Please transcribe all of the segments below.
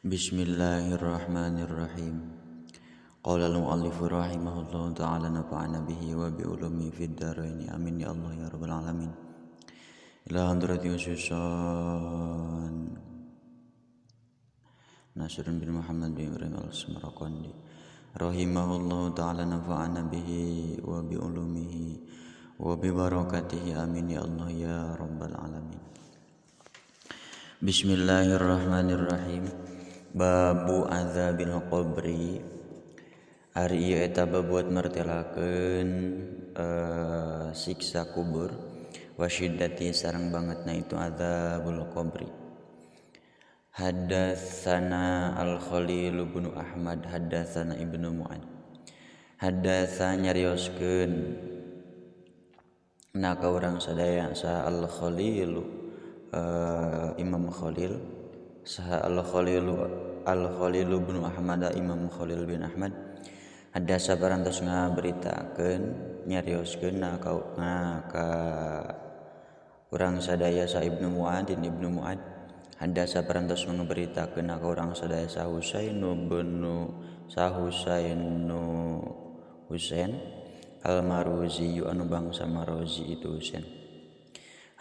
Bismillahirrahmanirrahim. Qala al-mu'allif rahimahullahu ta'ala nafa'ana bihi wa bi ulumihi fid dharain. Amin ya Allah ya rabbal alamin. Ila hadrati khususan Nasrun bin Muhammad bin Ibrahim al-Samarqandi rahimahullahu ta'ala nafa'ana bihi wa bi ulumihi wa bi barakatihi. Amin ya Allah ya rabbal alamin. Bismillahirrahmanirrahim. Babu azabil qabri. Ari ieu eta babuat martelakeun siksa kubur wa syiddati sareng bangetna itu azabul qabri. Haddatsana Al-Khalil bin Ahmad haddatsana Ibnu Mu'ad. Haddatsa nyarioskeun na ka urang sadaya sa Al-Khalil Imam Khalil saha Al-Khalil bin Ahmad Imam Khalil bin Ahmad haddatsa parantos ngaberitakeun nyarioskeun na ka urang sadaya sa Ibnu Mu'ad din Ibnu Mu'ad haddatsa parantos ngaberitakeun ka urang sadaya sa Husain bin Husain Al-Maruzi anu bangsa Maruzi itu Husain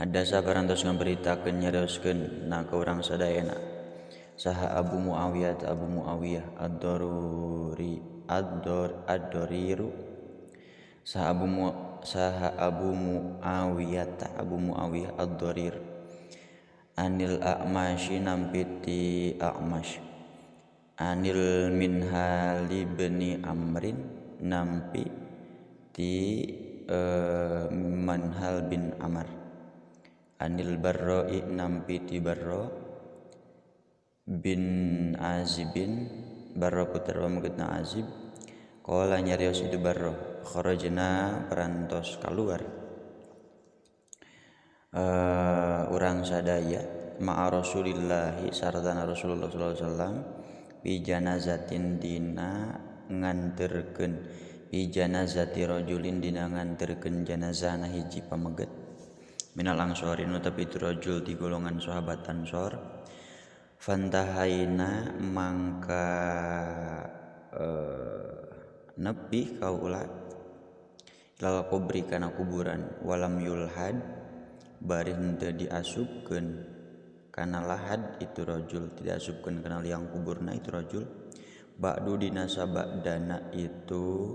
haddatsa parantos ngaberitakeun nyarioskeun na ka urang sadayana saha Abu Muawiyah Ad-Daruri Ad-Doriru saha Abu Muawiyah Ad-Dorir anil A'masy nampi ti A'masy anil Minhali bin Amrin nampi ti Manhal bin Amr anil Barra'i nampi ti Barra bin Azibin Barra putra pamegutna Azib qala nyarios itu Barra kharajna parantos kaluar urang sadaya ma'a Rasulillahi sartana Rasulullah sallallahu alaihi wasallam bi janazatin dina nganterkeun bi janazati rajulin dina nganterkeun janazahna hiji pameget minal ansori nu tapi itu rajul di golongan sahabat Ansor fantahaina mangka nepi kaula ilal kubri kana kuburan walam yulhad bari henteu diasupkeun kana lahad itu rajul tidak asupkeun kana liang kuburna itu rajul ba'du dina sabadana itu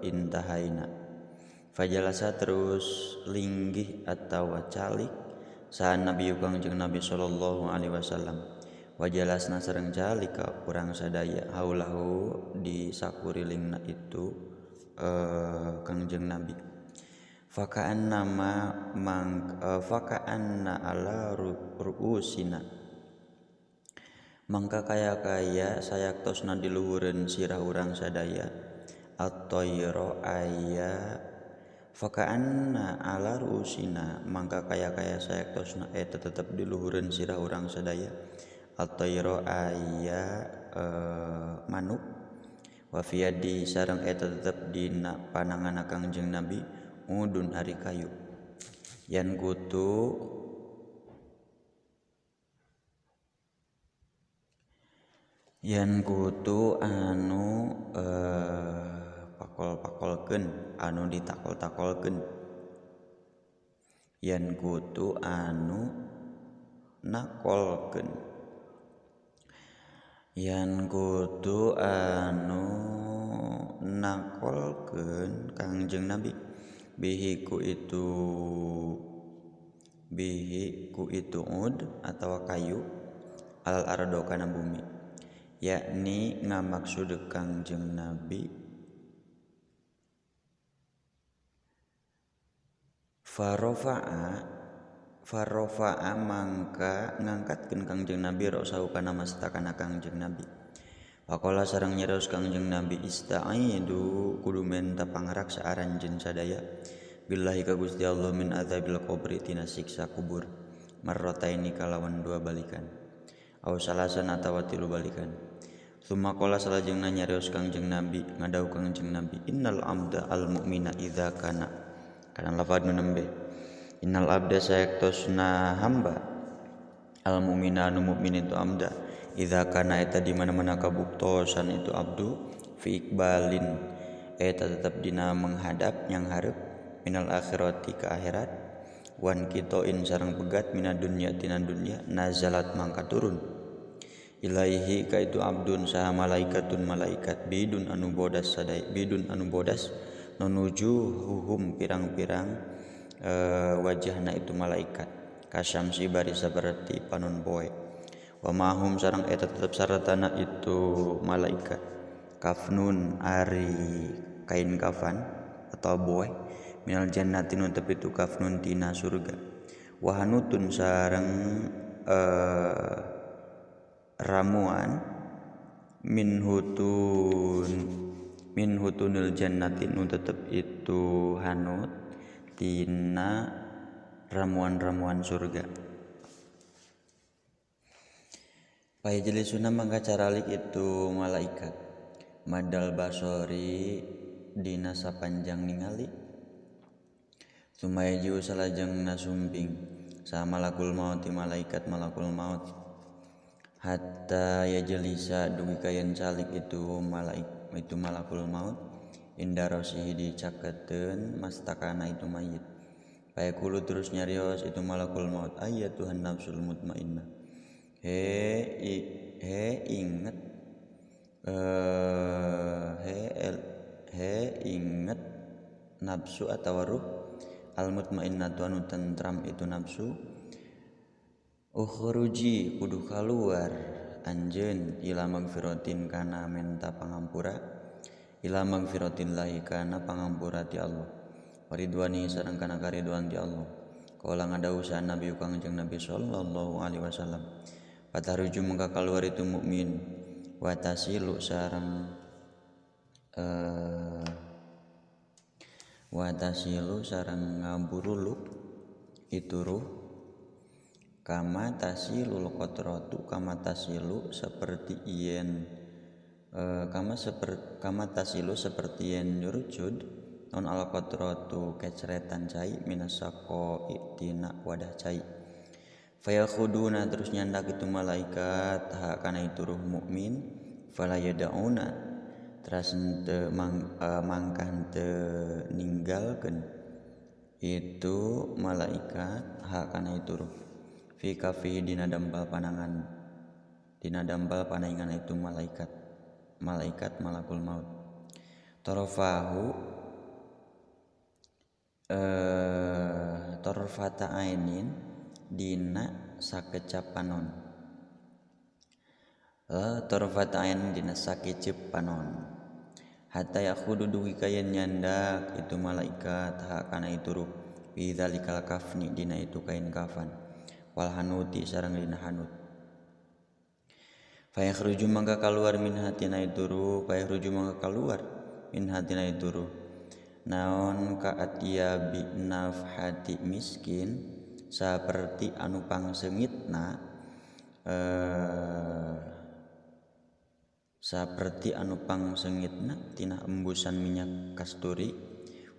intahaina fajalasa terus linggih atawa calik saha Nabi Kangjeng Nabi sallallahu alaihi wasallam wajalasna sareng calik ka urang sadaya haulahu di sakurilingna itu Kangjeng Nabi faka'anna faka'anna ala ru'usina mangka kaya-kaya sayaktosna di luhureun sirah urang sadaya at-tayra aya faka'anna ala ru'usina mangka kaya-kaya sayaktosna eta tetep di luhureun sirah urang sadaya at-tayra aya manuk wa fiyadi sareng eta tetep dina panangan Kangjeng Nabi udun ari kayu yan kutu anu pakol-pakolkeun anu ditakol-takolkeun yan kutu anu nakolkeun yan kutu anu nakolkeun Kangjeng Nabi bihi ku itu ud atawa kayu alal ardo kana bumi yakni ngamaksud Kangjeng Nabi farofa'a mangka ngangkatkeun Kangjeng Nabi ra'sahu kana mastakana Kangjeng Nabi faqala sareng nyarios Kangjeng Nabi ista'idu kudu menta pangraksa aranjeun sadaya billahi ka Gusti Allah min azabil qabri tina siksa kubur marrataini kalawan dua balikan aw salasan atawa tilu balikan summa qala salajengna nyarios Kangjeng Nabi ngadau Kangjeng Nabi innal abda al mu'mina idza kana kana lafadz nu nembe innal abda sayaktosna hamba al mu'mina anu mukmin itu amda Idza kana eta di mana-mana kabuktosan itu abdu fi ikbalin eta tetep dina menghadap yang hareup minal akhirati ka akhirat wan kitoin sareng pegat mina dunya tina dunya nazalat mangka turun ilaihi ka itu abdun saha malaikatun malaikat bidun anu bodas sadai bidun anu bodas nujuhuhum pirang-pirang wajahna itu malaikat kasyamsi bari saperti panon poe wa mahum sareng eta tetep saratana itu malaikat kafnun ari kain kafan atau boe minal jannati nu tepi itu kafnun tina surga wa hanutun sareng ramuan min hutunil jannati nu tetep itu hanut tina ramuan-ramuan surga. Pajelisuna mangka caralik itu malaikat madal basori dina sapanjang ningali sumayu salajeng nasumping sama malakul maut malaikat malakul maut hatta yajelisa dugi kayen calik itu malaik itu malakul maut indarosihi dicaketeun mastakana itu mayit payakulu terus nyarios itu malakul maut ayatuhan nafsul mutmainnah he inget he inget nafsu atau ruh al mutmainnah anu tentram itu nafsu ukhruji kudu kaluar anjeun ila magfiratin kana menta pangampura ila magfiratin lahi kana pangampura ti Allah waridwani sareng kana karidwan ti Allah kala ngadawuh Nabi Kangjeng Nabi sallallahu alaihi wasallam pataruju mangka kaluar itu mukmin wa tasilu sareng wa tasilu sareng ngaburuluk itu ruh kama tasilul qatratu kama tasilu seperti yen kama tasilu seperti yen nyurujud non al qatratu keceretan cai minasaqo tina wadah cai fayakhuduna terus nyandak itu malaikat ha kana itu ruh mukmin fala yadauna teras henteu mangkah henteu ninggalkeun itu malaikat ha kana itu ruh fi kafihi dina dampal panangan dina dampal panangan itu malaikat malaikat malakul maut torofahu torfata ainin dina sakecap panon torfata ainin dina sakecep panon hatta yakhudu dugi kayen nyandak itu malaikat ha kana itu ruh fi dzalikal kafni dina itu kain kafan wal hanuti sareng dina hanut fa yakhruju mangka kaluar min hatina itu ruh fa yakhruju mangka kaluar min hatina itu ruh naon ka atyabi nafhati miskin saperti anu pangsengitna saperti anu pangsengitna tina embusan minyak kasturi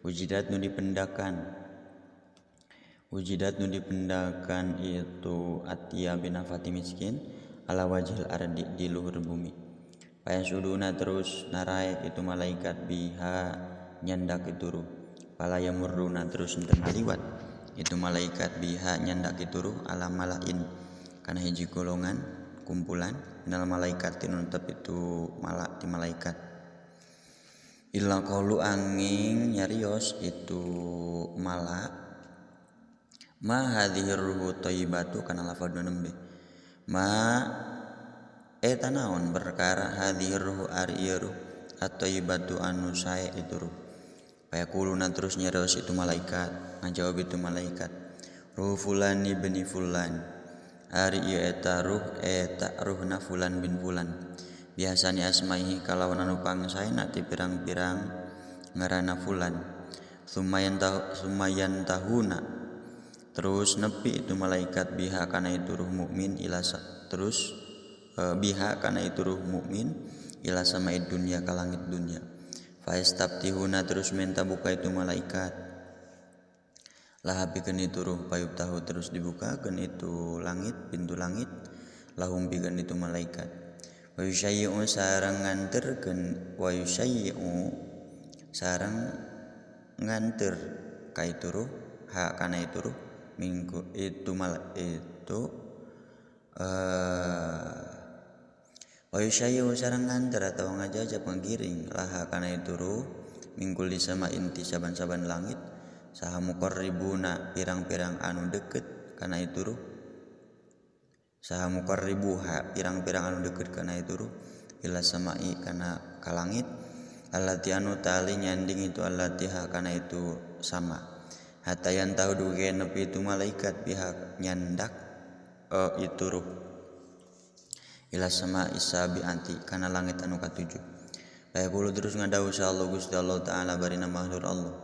wujidat nu dipendakan itu atyabi nafhati miskin ala wajhil ardi di luhur bumi payasuduna terus naraek itu malaikat biha nyandak itu ruh pala yamurruna terus henteu ngaliwat itu malaikat biha nyandak itu ruh ala malain kana hiji golongan kumpulan minal malaikat tinun tetep itu malak ti malaikat illa qalu angin nyarios itu malak ma hadhihi ruhu thayyibatu kana lafadz nembe ma eta naon perkara hadhihi ruhu ari ieu ruh at-thayyibatu anu sae itu ruh payakuluna terus nyarios itu malaikat ngajawab itu malaikat ruh fulani bani fulan ari ieu eta ruh eta ruhna fulan bin fulan biasani asmaihi kalawan anu pangsaena ti pirang-pirang ngaranna fulan sumayan tahuna terus nepi itu malaikat biha kana itu ruh mukmin ila terus biha kana itu ruh mukmin ila samaid dunya ka langit dunya faistabtihuna terus minta buka itu malaikat laha pikeun itu ruh payub tahu terus dibukakeun itu langit pintu langit lahum pikeun itu malaikat. Wa yusayyi'u sareng nganterkeun wa yusayyi'u sareng nganter ka itu ruh ha kana itu ruh minggu itu mal itu wa yusayyi'u sareng nganter atawa ngajajab ngiring laha kana itu ruh mingkul sama inti saban-saban langit saha muqarribuna pirang-pirang anu deket kana itu ruh saha muqarribuha pirang-pirang anu deket kana itu ruh ila samai kana ka langit allati anu tali nyanding itu allati ha kana itu sama hatta yan tahu duge nepi itu malaikat pihak nyandak itu ruh ila sama isabianti kana langit anu katujuh. Fayaqulu terus ngadawuh Allah Gusti Allah Ta'ala barina mahlur Allah.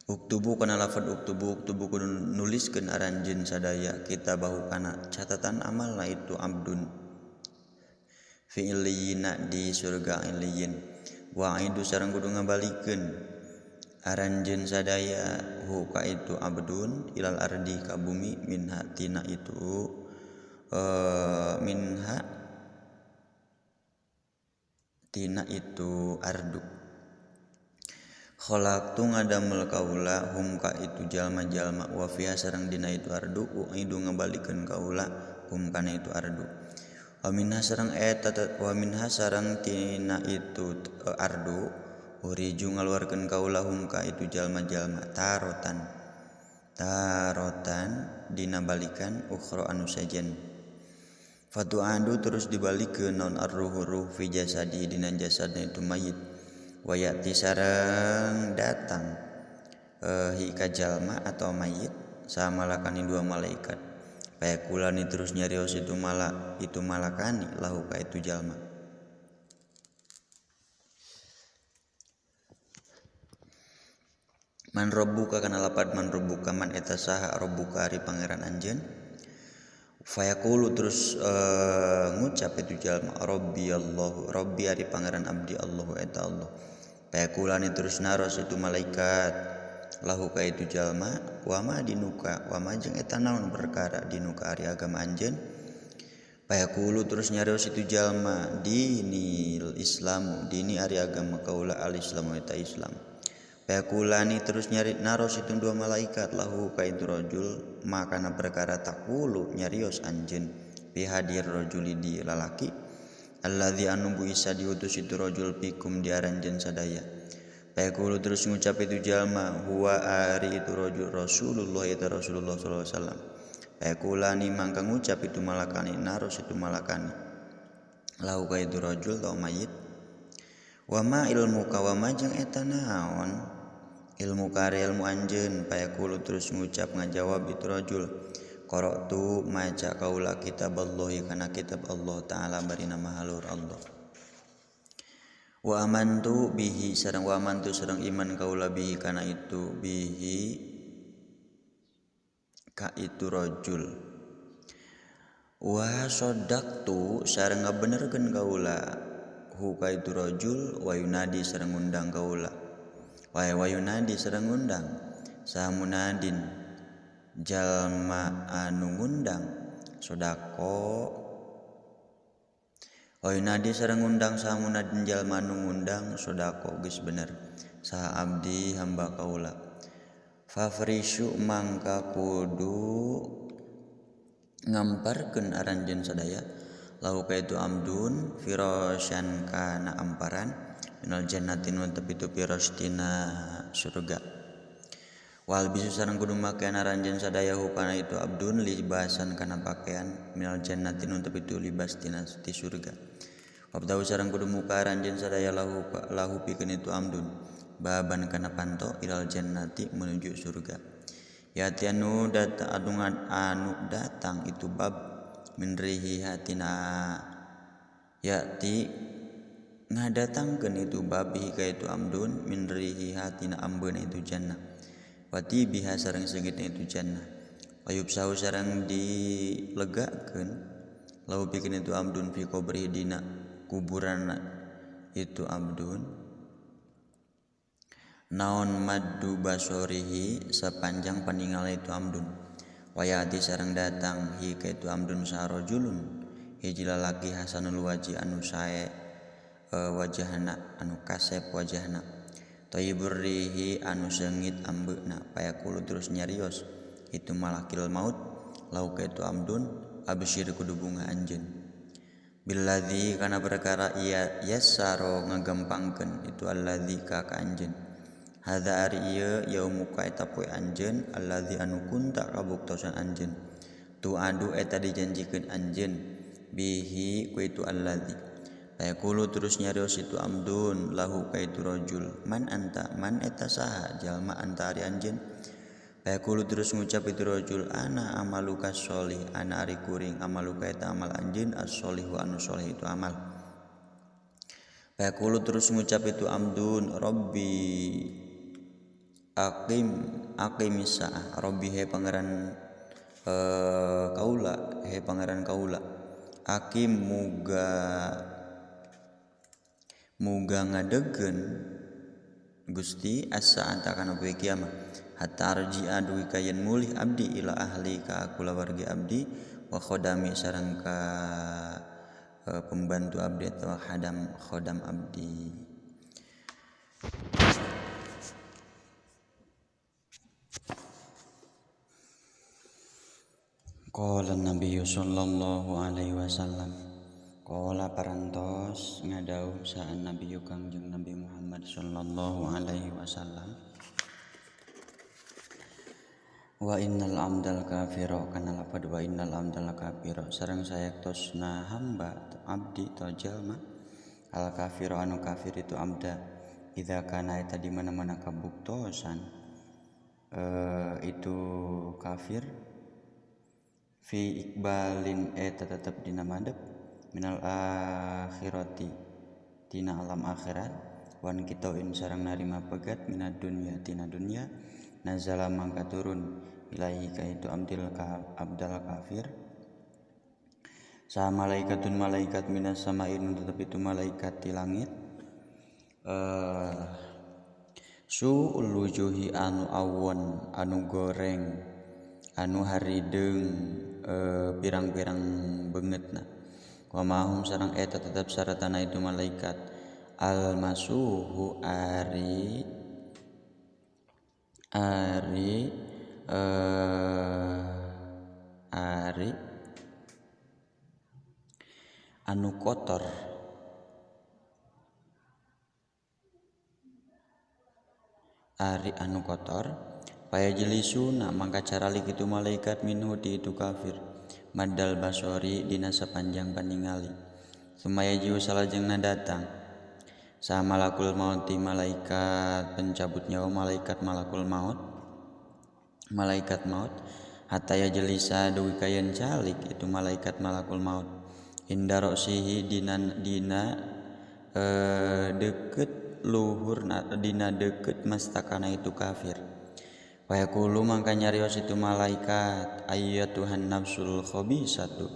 Uktubu kana lafad uktubu uktubu kudu nuliskeun aranjeun sadaya kita bahu kana catatan amalna itu abdun fi illiyina di surga illiyin wa aidu sareng kudu ngabalikeun aranjeun sadaya hu ka itu abdun ilal ardi ka bumi minha tina itu minha tina itu ardu. Khalaqtu ngadamel kaula hum ka itu jalma-jalma wa fiha sareng dina itu ardu uidu ngabalikeun kaula hum kana itu ardu. Wa minha sareng eta wa minha sareng tina itu ardu uriju ngaluarkeun kaula hum ka itu jalma-jalma tarotan tarotan dina balikan ukhra anu sejen. Fatu'adu terus dibalikeun naon arruhu ruh fi jasadi dina jasadna itu mayit. Wayati sareng datang hika jalma atau mayit sama malakani dua malaikat. Payakulani terus nyarios itu mala itu malakani lahu ka itu jalma. Man robbuka kana lapad man robbuka man eta saha robbuka ari pangeran anjeun. Fayaqulu terus ngucap itu jalma rabbi Allahu rabbi ari pangeran abdi Allahu eta Allah. Payakulani terus naros itu malaikat lahu ka itu jalma wama dinuka wama jeung eta naon perkara dinuka ari agama anjeun. Payaqulu terus nyarios itu jalma dinil islamu dini ari agama kaula al islamu eta Islam. Payakulani terus nyari naros itu dua malaikat lahu ka itu rajul makana perkara taqulu nyarios anjeun bi hadir rajuli di lalaki alladzi anu buisa diutus itu rajul pikum di aranjeun sadaya. Payaqulu terus ngucap itu jalma huwa ari itu rajul Rasulullah itu Rasulullah sallallahu alaihi wasallam. Payakulani mangka ngucap itu malakani naros itu malakani lahu ka itu rajul tau mayit. Wa ma ilmuka wa ma jeung eta naon ilmu kare ilmu anjeun. Payaqulu terus ngucap ngajawab itu rajul qara'tu maca kaula kitaballahi kana kitab Allah Ta'ala barina mahalur Allah. Wa amantu bihi sareng wa amantu sareng iman kaula bihi kana itu bihi ka itu rajul. Wa saddaqtu sareng ngabenerkeun kaula hu ka itu rajul wa yunadi sareng ngundang kaula. Wa yunadi sareng ngundang saha munadin jalma anu ngundang sodako. Wa yunadi sareng ngundang saha munadin jalma anu ngundang sodako geus bener saha abdi hamba kaula. Fafrishu mangka kudu ngamparkeun aranjeun sadaya lahu ka itu amdun firasyan kana amparan minal jannatin wa tapi itu firas tina surga. Wal bisu sareng kudu makean aranjeun sadaya hukana itu abdun libasan kana pakaian minal jannatin wa tapi itu libas tina ti surga. Wabdau sareng kudu muka aranjeun sadaya lahu lahu pikeun itu amdun baban kana panto ilal jannati menuju surga. Yati anu data anu datang itu bab min rihi hatina yati ngadatangkeun itu bab ka itu amdun min rihi hatina ambeun itu jannah. Wati biha sareng seungitna itu jannah. Ayub sahu sareng dilegakeun lahu pikeun itu amdun fi qabri dina kuburan itu abdun. Naon maddu basorihi sepanjang paningal itu amdun. Wayati sareng datang hi ka itu amdun sarojulun hiji lalaki hasanul wajhi anu sae wajahna anu kasep wajahna thayyibur rihi anu seungit ambeuna payaqulu terus nyarios itu malakil maut lau ka itu amdun absyir kudu bunga anjeun billadzi kana perkara ia yassaro ngagampangkeun itu alladzi ka anjeun hadza ari ieu yaumuka eta poe anjeun alladzi anu kunta kabuktosan anjeun tu adu eta dijanjikeun anjeun bihi ku itu alladzi fayaqulu terus nyarios itu amdun lahu ka itu rajul man anta man eta saha jalma anta ari anjeun fayaqulu terus ngucap itu rajul ana amaluka sholih ana ari kuring amaluka eta amal anjeun as-sholihu anu sholih itu amal. Fayaqulu terus ngucap itu amdun rabbi aqimis saah rabbi he pangeran kaula he pangeran kaula akim muga ngadegkeun Gusti as-saata kana poe kiamat hatta arji'a dugi ka yen mulih abdi ila ahli ka kulawargi abdi wa khodami sareng ka pembantu abdi atau khodam abdi. Qala Nabi sallallahu alaihi wasallam qala parantos ngadauh saan Nabi Kangjeng Nabi Muhammad sallallahu alaihi wasallam wa innal amdal kafira kana lapad wa innal amdal kafira sareng sayektosna hamba abdi atau jalma al kafira anu kafir itu abda idza kana eta di mana-mana kabuktosan itu kafir fi ikbalin eta tetep dina madep minal akhirati tina alam akhirat wan kitoin sareng narima pegat minad dunya tina dunya nazala mangka turun ilahi ka itu amdil ka abdal kafir sa malaikatun malaikat minas sama'in tetep itu malaikat di langit su'ul wujuhi anu awon anu goreng anu harideung pirang-pirang beungeutna wa mahum sareng eta tetep saratana itu malaikat almasuhu ari ari ari anu kotor ari anu kotor payajilisuna mangka caralik itu malaikat minhu di itu kafir madal basori dina sapanjang paningali sumaya jiu salajengna datang sa malakul mauti malaikat pencabut nyawa malaikat malakul maut malaikat maut hatta yajelisa dugi kayen calik itu malaikat malakul maut inda roksihi dina deket luhur dina deket mastakana itu kafir. Wa yaqulu mangka nyarios itu malaikat ayyatuhan nafsul khabisatu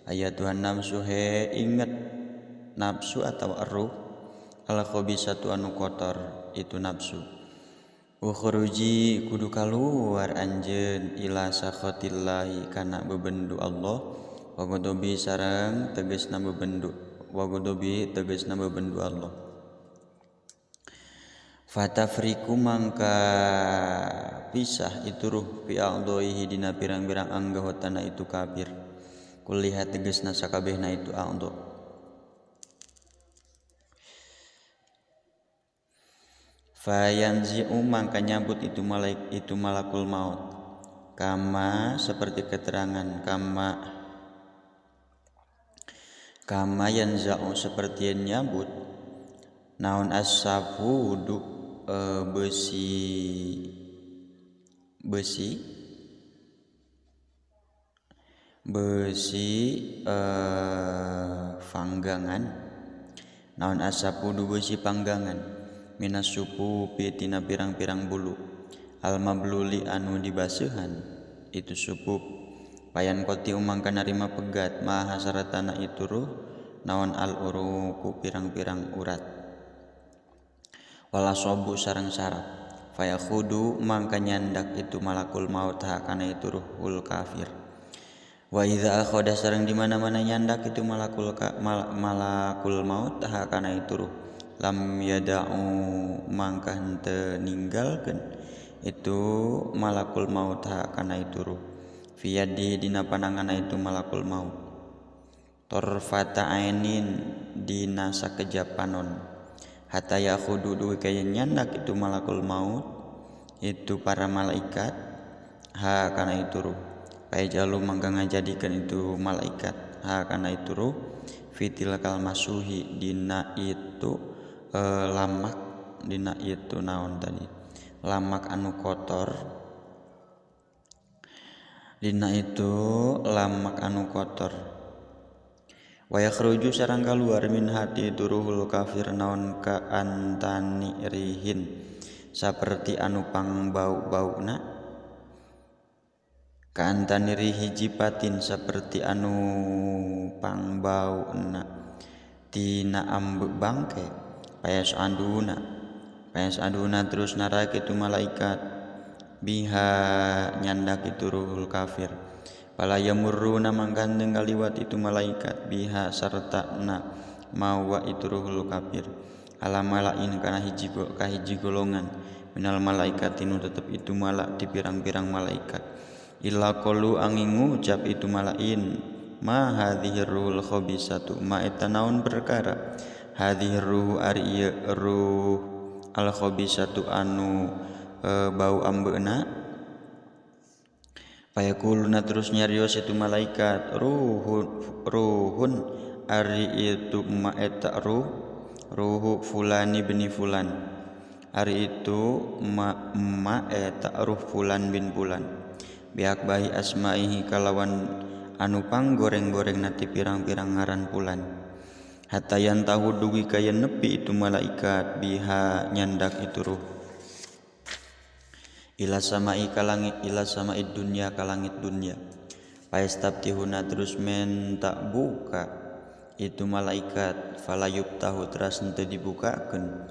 ayyatuhan nafsu he inget nafsu atau ruh al khabisatu anu kotor itu nafsu ukhruji kudu kaluar anjeun ila sakhatillahi kana bebendu Allah wa ghadabi sareng tegasna bebendu wa ghadabi tegasna bebendu Allah. Fatafriku mangka pisah itu ruh fi a'dhaihi dina pirang-pirang anggotana itu kafir kulihat tegasna sakabehna itu a'dha. Fayanzi'u mangka nyabut itu malaik itu malakul maut kama seperti keterangan kama yanza'u seperti yang nyabut naon as-safudu besi panggangan naon as-safudu besi panggangan minas supupi tina pirang-pirang bulu al mabluli anu dibaseuhan itu supup payan koti umangka narima pegat maha saratana itu ruh naon al uruku pirang-pirang urat wala sobu sareng saraf Fayakhudu mangka nyandak itu malakul maut ha kana itu ruhul kafir. Wa idza akhadha sareng di mana-mana nyandak itu malakul malakul maut ha kana itu ruh lam yada'u mangka henteu ninggalkeun itu malakul maut ha kana itu ruh fi yadi dina pananganna itu malakul maut torfata ainin dina sakejap panon hatta yakhudu duwi kaya nyandak itu malakul maut itu para malaikat ha kana itu ruh pajalu mangka ngajadikeun itu malaikat ha kana itu ruh fitil kalmasuhi dina itu lamak dina itu naon tadi lamak anu kotor dina itu lamak anu kotor. Wa yakhruju sareng kaluar min hati itu ruhul kafir naon ka antani rihin saperti anu pangbau-bauna ka antani rihi jipatin saperti anu pangbauna tina ambek bangke payas aduna terus narak itu malaikat biha nyandak itu ruhul kafir. Pala yamurruna mangkandeng kaliwat itu malaikat biha sarta na mawa itu ruhul kafir ala malain kana hiji kahiji golongan minal malaikatinu tetep itu malak di pirang-pirang malaikat illa qalu angin ngucap itu malain ma hadhihi ruhul khabisatu ma eta naon perkara hadhihi ruh ari ieu ruh al khabisatu anu bau ambeuna. Payakuluna terus nyarios itu malaikat ruhun ari itu ma eta ruh ruhu fulani bin fulan ari itu ma eta ruh fulan bin fulan biak bahi asmaihi kalawan anu panggoreng-goreng nati pirang-pirang ngaran fulan hatta yantahu dugi kaya nepi itu malaikat biha nyandak itu ruh ila sama'i kalangit ila sama'id dunya kalangit dunya paestabtihuna terus menta buka itu malaikat fala yubtahu teras henteu dibukakeun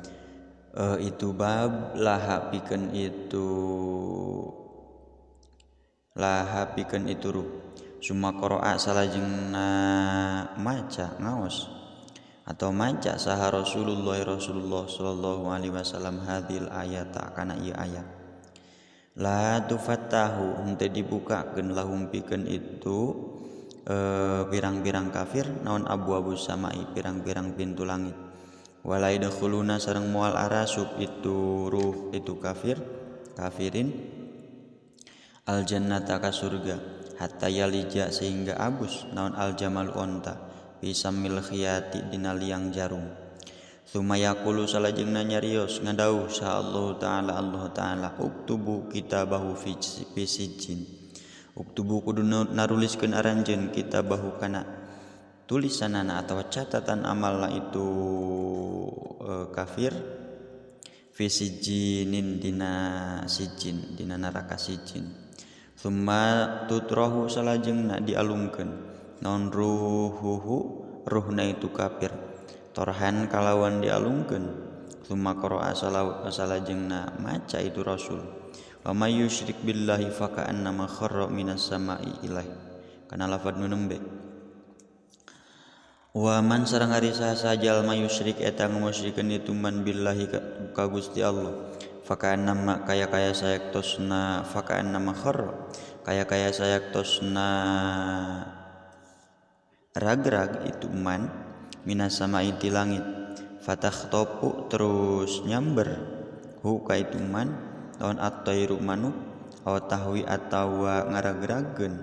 itu bab laha pikeun itu ruh summa qara'a salajengna maca ngaos atau maca saha Rasulullah sallallahu alaihi wasallam hadil ayata kana ieu ayat la tufattahu henteu dibukakeun lahum pikeun itu pirang-pirang kafir naon abu-abu samai pirang-pirang pintu langit wala yadkhuluna sareng moal arasub itu ruh itu kafir kafirin al jannata ka surga hatta yalija sehingga abus naon al jamal onta bisamil khiyati dina liang jarum. Tsumma yaqulu salajengna nyarios ngadauh sa Allah taala Allah taala uktubu kitabahu fi sijjin uktubu kudu naruliskeun aranjeun kitabahu kana tulisanana atau catatan amalna itu kafir fi sijjinin dina sijjin dina neraka sijjin. Tsumma tutrahu salajengna dialungkeun naon ruhuhu ruhna itu kafir torhan kalawan dialungkeun. Tsumma qara'a salajengna maca itu rasul wa may yusyrik billahi faka'annama kharra minas sama'i ilaih kana lafad nu nembe wa man sareng ari saha jalma yusyrik eta ngamusyrikeun itu man billahi ka Gusti Allah faka'annama kaya-kaya sayaktosna faka'annama kharra kaya-kaya sayaktosna ragrag itu man minas sama'i di langit fatakhtopu terus nyamber hu ka itu man lawan at-tairu manuk aw tahwi atawa ngaragrageun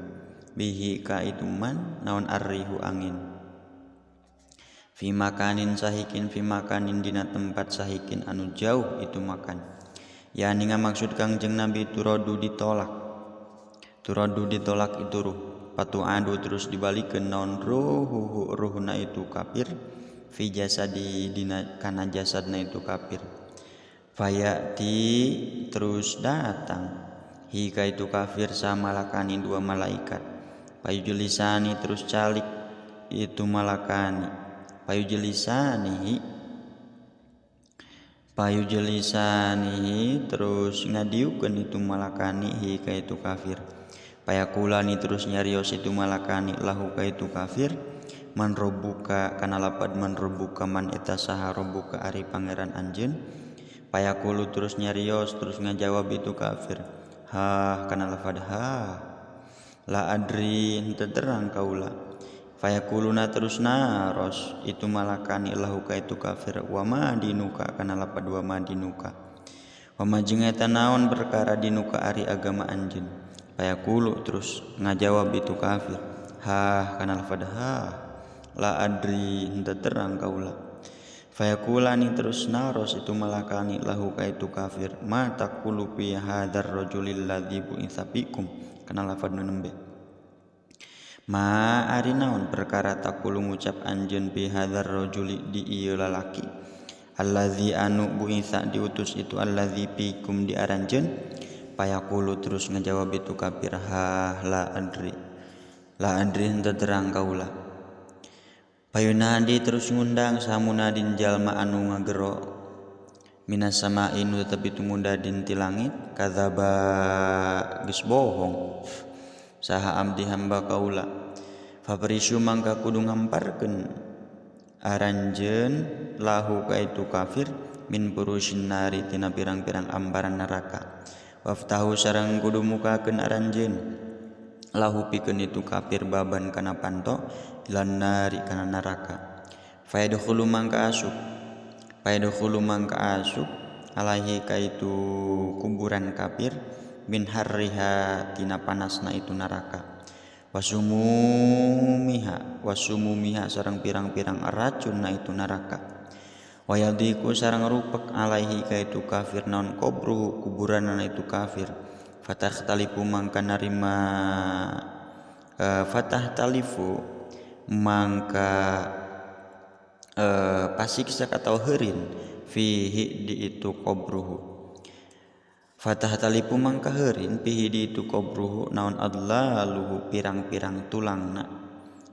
bihi ka itu man naon arrihu angin fi makanin sahikin fi makanin dina tempat sahikin anu jauh itu makan yani ngamaksud Kangjeng Nabi turadu ditolak itu ruh patu adu terus dibalikeun naon ruhu ruhna itu kafir fi jasadi dina kana jasadna itu kafir fayati terus datang hika itu kafir sama malakani dua malaikat payujulisani terus calik itu malakani payujulisani Payu jelisanihi terus ngadiukeun itu malakani hi ka itu kafir. Payakulani terus nyarios itu malakani lahu ka itu kafir man robbuka kana lapad man robbuka man eta saha robbuka ari pangeran anjeun. Payakulu terus nyarios terus ngajawab itu kafir ha kana lafad ha la adri henteu terang kaula. Fayakuluna terus naros itu malakani lahu ka itu kafir wa ma dinuka kana lapad wa ma dinuka wa ma jeung eta naon perkara dinuka ari agama anjeun. Fayakulu terus ngajawab itu kafir ha kana lafad ha la adri henteu terang kaula. Fayakulani terus naros itu malakani lahu ka itu kafir ma taqulu fi hadzal rajulil ladzi bu'itsa fikum kana lafad nu nembe. Ma ari naon perkara taqulu ngucap anjeun fi hadzal rajuli di ieu lalaki allazi anu bu'itsa diutus itu allazi fikum di aranjeun. Payaqulu terus ngajawab itu kafir ha la adri la adri henteu terang kaula. Payunadi terus ngundang samunadin jalma anu ngagero minas sama'i nu tetep itu ngundadin ti langit kadzaba geus bohong saha abdi hamba kaula. Fabrisu mangka kudu ngamparkeun aranjeun lahu ka itu kafir min purusin nari tina pirang-pirang ambaran neraka. Waftahu sareng kudu mukakeun aranjeun lahu pikeun itu kafir baban kana panto ilan nari kana neraka. Fayadkhulu mangka asup fayadkhulu mangka asup alaihi ka itu kuburan kafir min harriha tina panasna itu neraka. Wasumumiha wasumumiha sareng pirang-pirang racunna itu neraka. Wayadiku sareng rupek alaihi ka itu kafir naon kubruhu kuburanna itu kafir. Fatah talifu mangka narima fatah talifu mangka pasiksa atau heurin fihi di itu kubruhu. Fatah talifu mangka heurin fihi di itu kubruhu naon adlaluhu pirang-pirang tulangna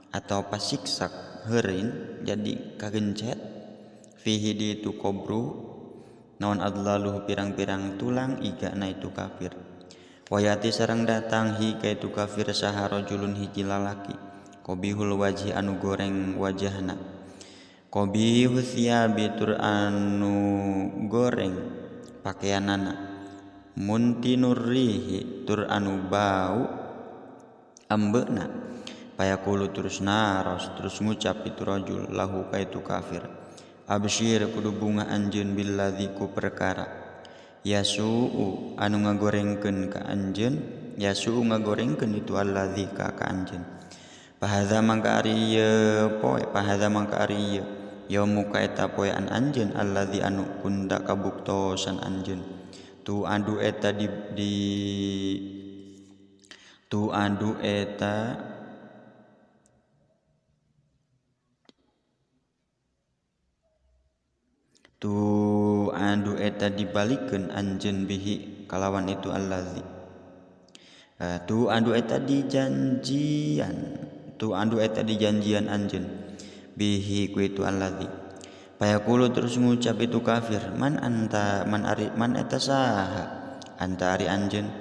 atau pasiksak heurin jadi kagencet fihi di itu kubruhu naon adlaluhu pirang-pirang tulang igana itu kafir. Wayati sareng datang hi ka itu kafir saha rajulun hiji lalaki qabihul wajhi anu goreng wajahna qabihu thiyabi tur anu goreng pakaianana muntinur rihi tur anu bau ambeuna. Payaqulu terus naros terus ngucap itu rajul lahu ka itu kafir absyir kudu bunga anjeun billadzi ku perkara yasuu anu ngagorengkeun ka anjeun yasuu ngagorengkeun itu alladzi ka anjeun. Pahadza mangka ari ieu poe pahadza mangka ari ieu yaumu ka eta poean anjeun alladzi anu kunda kabuktosan anjeun tu adu eta di tu adu eta tu adu eta dibalikeun anjeun bihi kalawan itu allazi tu adu eta dijanjian tu adu eta dijanjian anjeun bihi ku itu allazi. Payaqulu terus ngucap itu kafir man anta man ari man eta saha anta ari anjeun.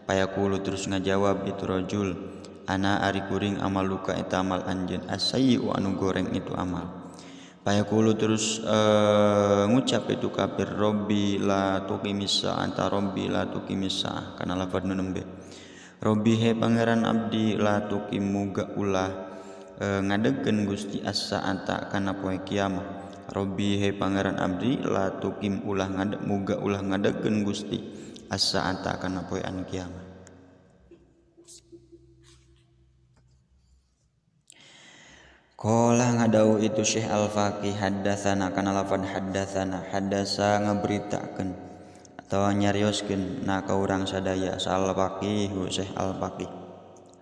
Payaqulu terus ngajawab itu rajul ana ari kuring amaluka eta amal anjeun asayyu anu goreng itu amal. Payaqulu terus ngucap itu kafir robbi la tuqimis anta robbi la tuqimis kana lafad nu nembe robbi he pangeran abdi la tuqim muga ulah ngadegkeun Gusti as-saata kana poe kiamah. Robbi he pangeran abdi la tuqim ulah ngadeg muga ulah ngadegkeun Gusti as-saata kana poean kiamah. Qala ngadau itu Syekh Al-Faqih haddatsana kana lafad haddatsana haddasa ngaberitakeun atawa nyarioskeun na ka urang sadaya sal faqihu Syekh Al-Faqih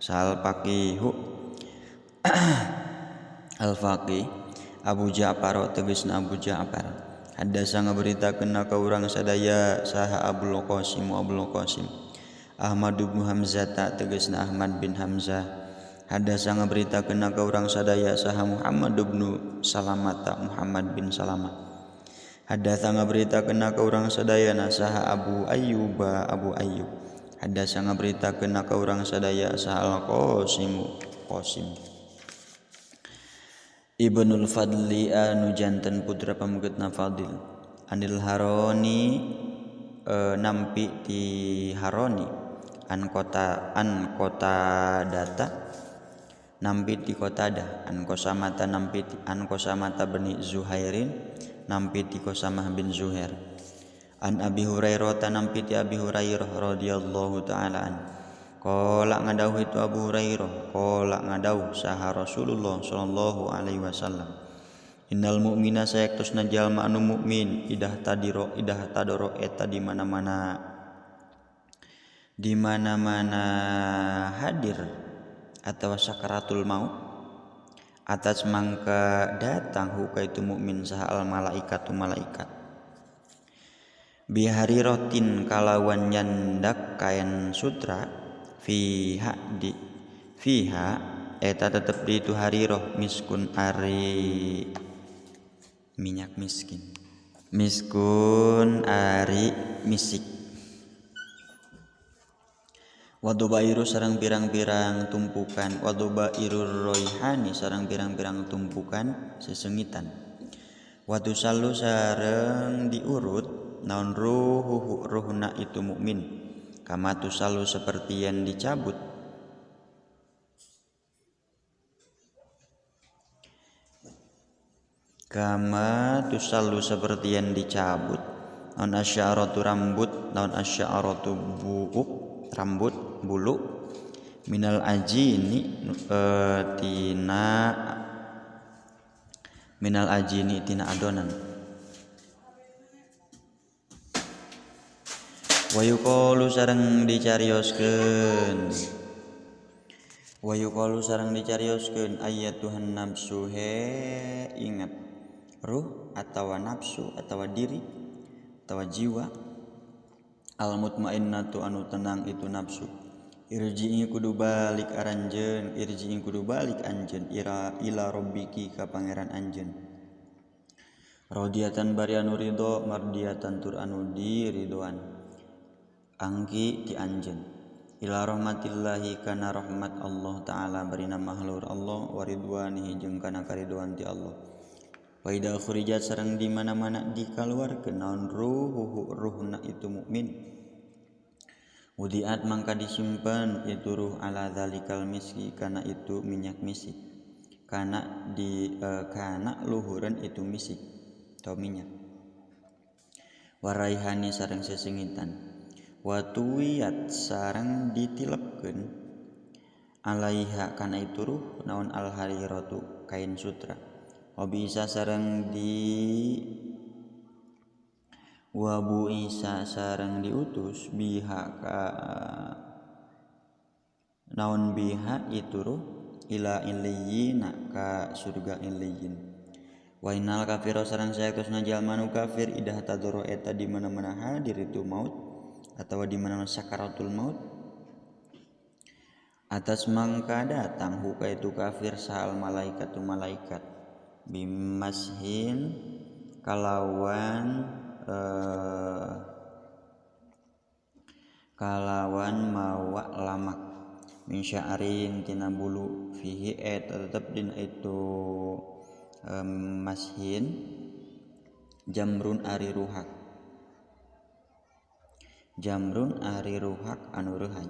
sal faqihu Al-Faqih Abu Ja'far tegasna Abu Ja'far haddasa ngaberitakeun na ka urang sadaya saha Abul Qasim Abul Qasim Ahmad bin Hamzah tegasna Ahmad bin Hamzah hadasa ngaberitakeun ka urang sadaya saha Muhammad bin Salamah Muhammad bin Salamah. Hadatsa ngaberitakeun ka urang sadayana saha Abu Ayyub Abu Ayyub. Hadatsa ngaberitakeun ka urang sadaya saha Al-Qasim Qasim Ibnul Fadli anu janten putra pamegetna Fadil. Anil Haroni nampi ti Haroni an kota data nampi ti Qatadah an Qasamata nampi an Qasamata bani Zuhairin nampi ti Qasamah bin Zuhair an Abi Hurairah nampi ti Abi Hurairah radhiyallahu taala an qala ngadauh itu Abu Hurairah qala ngadauh saha Rasulullah sallallahu alaihi wasallam innal mu'mina sayaktosna jalma anu mukmin idah tadiro idah tadoro eta di mana-mana hadir atau sakaratul maut atas mangka datang huka itu mukmin saha al malaikatu malaikat biharirotin kalawan nyandak kain sutra fiha di fiha eta tetep di itu hariroh miskun ari minyak miskin miskun ari misik wadobairu sareng pirang-pirang tumpukan wadobairur roihani sareng pirang-pirang tumpukan sesengitan watusallu sareng diurut naon ruhuhu ruhna itu mukmin kama tusallu seperti yang dicabut kama tusallu seperti yang dicabut naon asy'aratu rambut naon asy'aratu buuk rambut bulu minal ajini tina minal ajini tina adonan wa yuqalu sareng dicarioskeun wa yuqalu sareng dicarioskeun ayatuhan nafsu he ingat ruh atawa nafsu atawa diri atawa jiwa al mutmainnatu anu tenang itu nafsu irji'i kudu balik aranjeun irji'i kudu balik anjeun ira ila rabbiki ka pangeran anjeun radiyatan bari anu ridho mardiyatan tur anu diridoan angki ti anjeun ila rahmatillahi kana rahmat Allah taala bari nama mahlur Allah waridwanihi jeung kana karidoan ti Allah wa idza khurijat sareng di mana-mana dikaluarkeun naon ruhuhu ruhna itu mukmin wudiat mangka disimpen itu ruh ala zalikal miski kana itu minyak misik kana di kana luhureun itu misik atau minyak waraihani sareng sesengitan watuwiyat sareng ditilepkeun alaiha kana itu ruh naon al hariratu kain sutra wabi isa sareng di wabu isa sareng diutus biha ka naon biha itu ruh ila illiyina ka surga illiyin wa innal kafira sareng sayaktosna jalma nu kafir idah tadoro eta di mana-mana hadir itu maut atawa di mana-mana sakaratul maut atas mangka datang huka itu kafir sahal malaikatu malaikat bimashin kalawan kalawan mawa lamak min sya'rin tina bulu fihi eta tetep dina itu mashin jamrun ari ruhak jamrun ari ruhak anu reuhay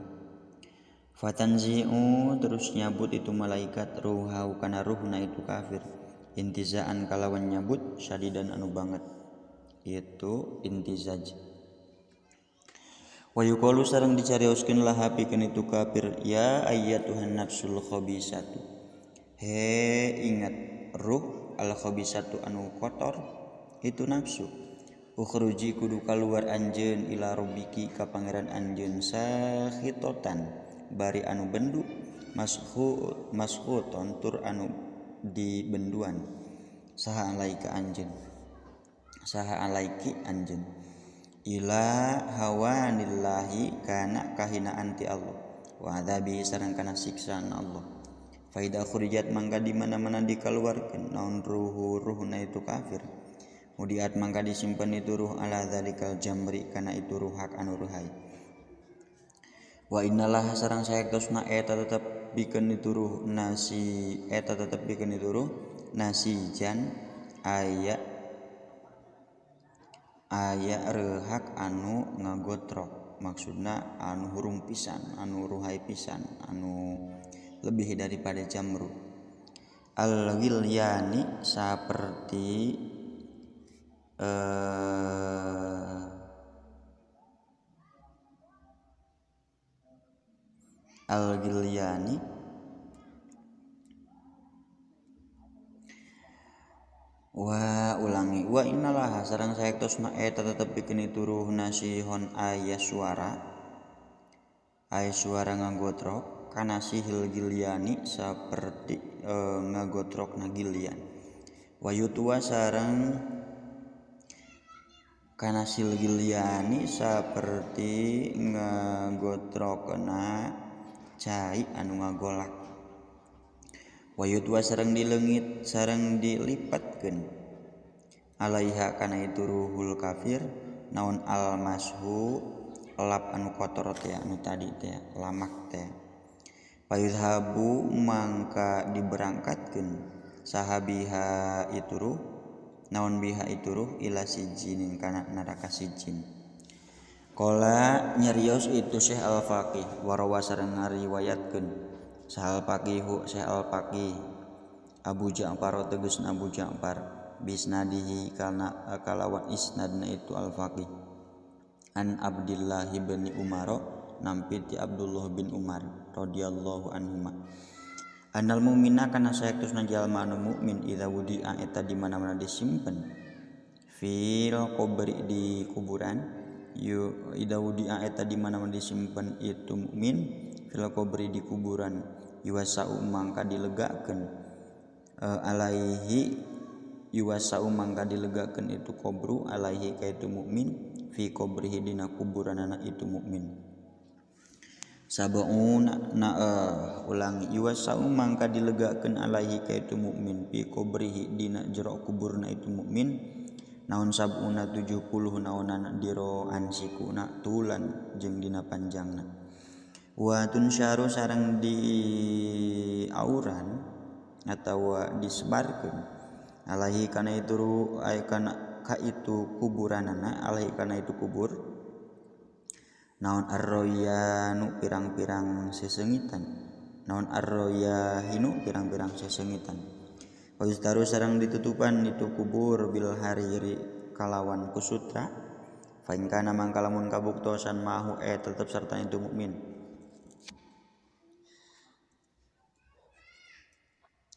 fatanzi'u terus nyabut itu malaikat ruhau kana ruhna itu kafir intizaan kalawan nyabut syadidan anu banget itu intizaj wa yuqalu sareng dicarioskeun laha pikeun itu kafir ya ayyatuhan nafsul khabisatu he ingat ruh al khabisatu anu kotor itu nafsu ukhruji kudu kaluar anjeun ila rabbiki ka pangeran anjeun sakhitotan bari anu bendu mashuton tur anu dibenduan saha alaika anjeun saha alaiki anjeun ila hawanillahi kana kahinaan ti Allah wa adzabi sareng kana siksaan Allah fa idza khurijat mangka di mana-mana dikaluarkeun naon ruhu ruhna itu kafir Mudiat mangka disimpen itu ruh ala dzalikal jamri kana itu ruhak anu ruhai. Wa innallaha sareng saektosna eta tetep pikeun itu ruh nasi eta tetep pikeun itu ruh nasijan aya aya rehak anu ngagotrok, maksudna anu hurung pisan, anu ruhai pisan, anu lebih daripada jamru. Al-ghilyani saperti al-ghilyani wa ulangi wa innallaha sareng saektosna eta tetep pikeun itu ruh nasihon aya suara ngagotrok kana sihil ghilyani saperti ngagotrokna gilyan wayutwa sareng kana sil ghilyani saperti ngagotrokna cai anu ngagolak wayutwa sareng dileungit sareng dilipatkeun alaiha kana itu ruhul kafir naon almashu lap anu kotor teh anu tadi teh lamak teh payuzhabu mangka diberangkatkeun sahabiha itu ruh naon biha itu ruh ila sijinin kana neraka sijin. Qala nyarios itu Syekh Al-Faqih warawa sareng ngariwayatkeun sahal faqihu Syekh Al-Faqih Abu Ja'far tegasna Abu Ja'far bisnadihi kana kalawan isnadna itu Al-Faqih an Abdullah bin Umar nampi ti Abdullah bin Umar radhiyallahu anhuma anal mu'mina kana saektosna jalma anu mukmin idza wudi'a eta di mana-mana disimpen fil qabri di kuburan yu idza wudi'a eta di mana-mana disimpen itu mukmin fil qabri di kuburan yuwasa'u mangka dilegakeun alaihi yuwasa'u mangka dilegakeun itu qabru alaihi ka itu mukmin fi qabrihi dina kuburanana itu mukmin. Sab'una na ulangi yuwasa'u mangka dilegakeun alaihi ka itu mukmin fi qabrihi dina jero kuburna itu mukmin naon sab'una 70 naonana diroan sikuna tulan jeung dina panjangna wa tunsyaru sareng di auran atawa disebarkeun alaihi kana itu kana ka itu kuburanana alaihi kana itu kubur naon arroyanu pirang-pirang sesengitan naon arroyahinu pirang-pirang sesengitan wa sareng ditutupan itu kubur bil hariri kalawan kusutra fa in kana mangka lamun kabuktosan mahu tetep sarta itu mukmin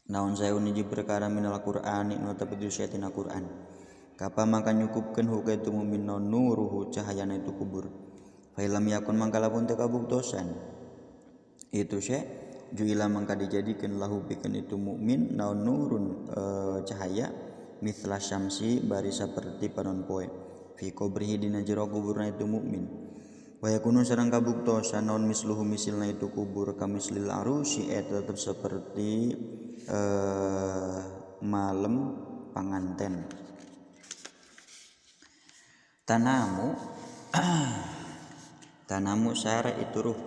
naon sayun hiji perkara minal Qur'ani nu tapi tina Qur'an kapa mangka nyukupkeun hu ka itu mukmin naon nuruhu cahayana itu kubur fa lam yakun mangka lamun teu kabuktosan itu syai juila mangka dijadikeun lahu pikeun itu mukmin naon nurun cahaya mithla syamsi bari saperti panon poe fi qabrihi dina jero kuburna itu mukmin wa yakunu sareng kabuktosan naon misluhu misilna itu kubur kamislil arusy eta tetep seperti malam panganten tanamu tanamu sare itu ruh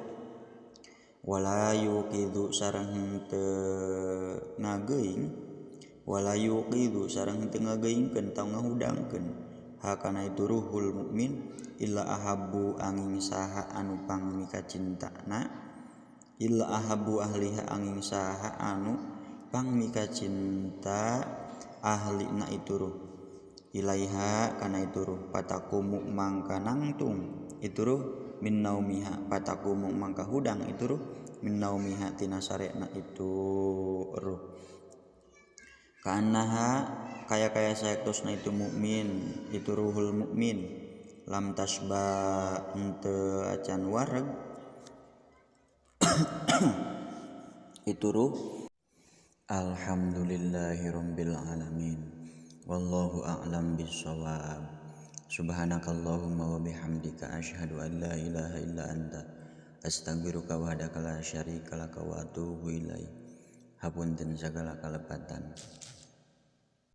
wala yuqidhu sareng henteu ngageuing wala yuqidhu sareng henteu ngageuingkeun tau ngahudangkeun hakana itu ruhul mukmin illa ahabbu angin saha anu pangmikacintana illa ahabbu ahliha angin saha anu pangmikacinta ahlina itu ruh ilaiha kana itu ruh patakumu mangka nangtung itu ruh min naumiha patakumu mangka hudang itu ruh min naumiha tina sarena itu ruh kaanaha kaya-kaya saektosna itu mukmin itu ruhul mukmin lam tasba henteu acan wareg itu ruh. Alhamdulillahirabbil alamin wallahu a'lam bissawab. Subhanakallahumma wa bihamdika asyhadu an la ilaha illa anta astaghfiruka wahdaka la syarika laka wa atubu ilaik. Hapunten sagala kalepatan.